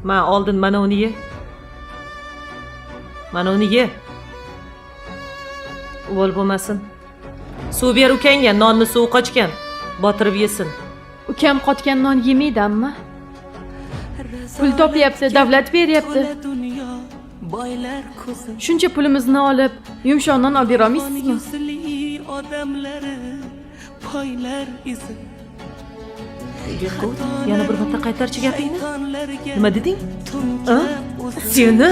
Ma, oldin mana uni ye. Mana uni ye. Uvol bo'lmasin. Suv ber ukangga, nonni suvi qochgan. Botirib yesin. Ukam qotgan non yemaydi amma. Pul topyapti, davlat beryapti. Boylar ko'zi Shuncha pulimizni olib, yumshoq non olib bera olmaysizmi? Yuzli odamlari poylar izi. Yana bir marta qaytarchi gapingni. Shaytonlarga Nima deding? A? to'nkab o'zini Seni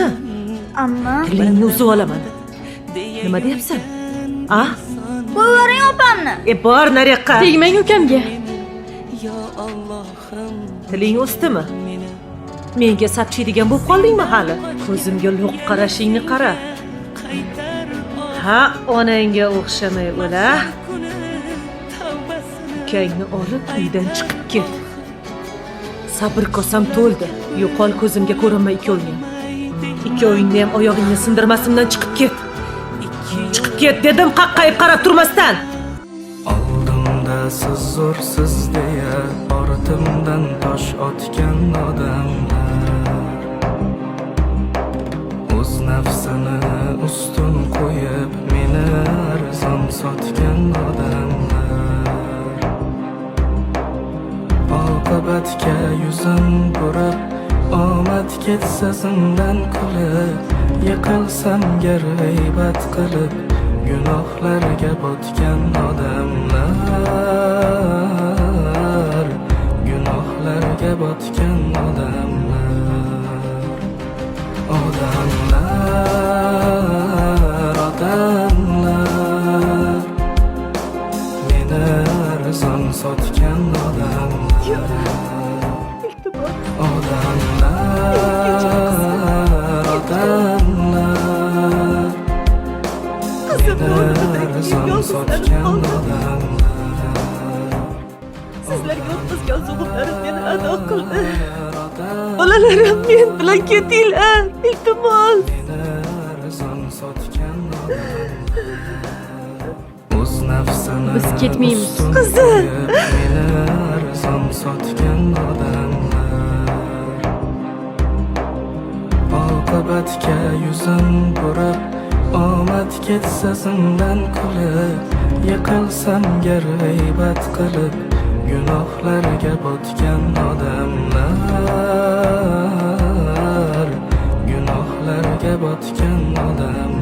Amma. Tilingni uzib olaman. Deya Nima deyapsan? A? Qo'yvoring opamni. E, bor nariyoqqa. Tegmang ukamga. Yo Allohim. Tiling o'sdimi? Meni Menga sapchiydigan bo'lib qoldingmi hali? Ko'zimga lo'q qarashingni qara. Qaytar. Ha, onangga o'xshamay o'la. Kuni tavbasini Ukangni olib uydan chiqib ket. Sabr kosam to'ldi. Yo'qol, ko'zimga ko'rinma ikkoving. Ikkovingni ham oyog'ingni sindirmasimdan chiqib ket. Chiqib ket dedim, qaqqayib qarab turmasdan. Oldimda siz zo'rsiz deya ortimdan tosh otgan odamlar, o'z nafsini ustun qo'yib meni arzon sotgan odamlar, oqibatga yuzim burib, omad ketsa zimdan kulib, yiqilsam gar g'iybat qilib, gunohlarga botgan odamlar, gunohlarga botgan odamlar, odamlar, odamlar, meni arzon sotgan odamlar, odamlar, odamlar, meni arzon sotgan odamlar. Sizlarga o'tkazgan zulmlarim meni ado qildi. Bolalarim, men bilan ketinglar, iltimos. Meni arzon sotgan odamlar, o'z nafsini Biz ketmaymiz. Ustun Qizim. qo'yib, meni arzon sotgan odamlar, oqibatga yuzim burib, omad ketsa zimdan kulib, yiqilsam gar g'iybat qilib, gunohlarga botgan odamlar, gunohlarga botgan odamlar.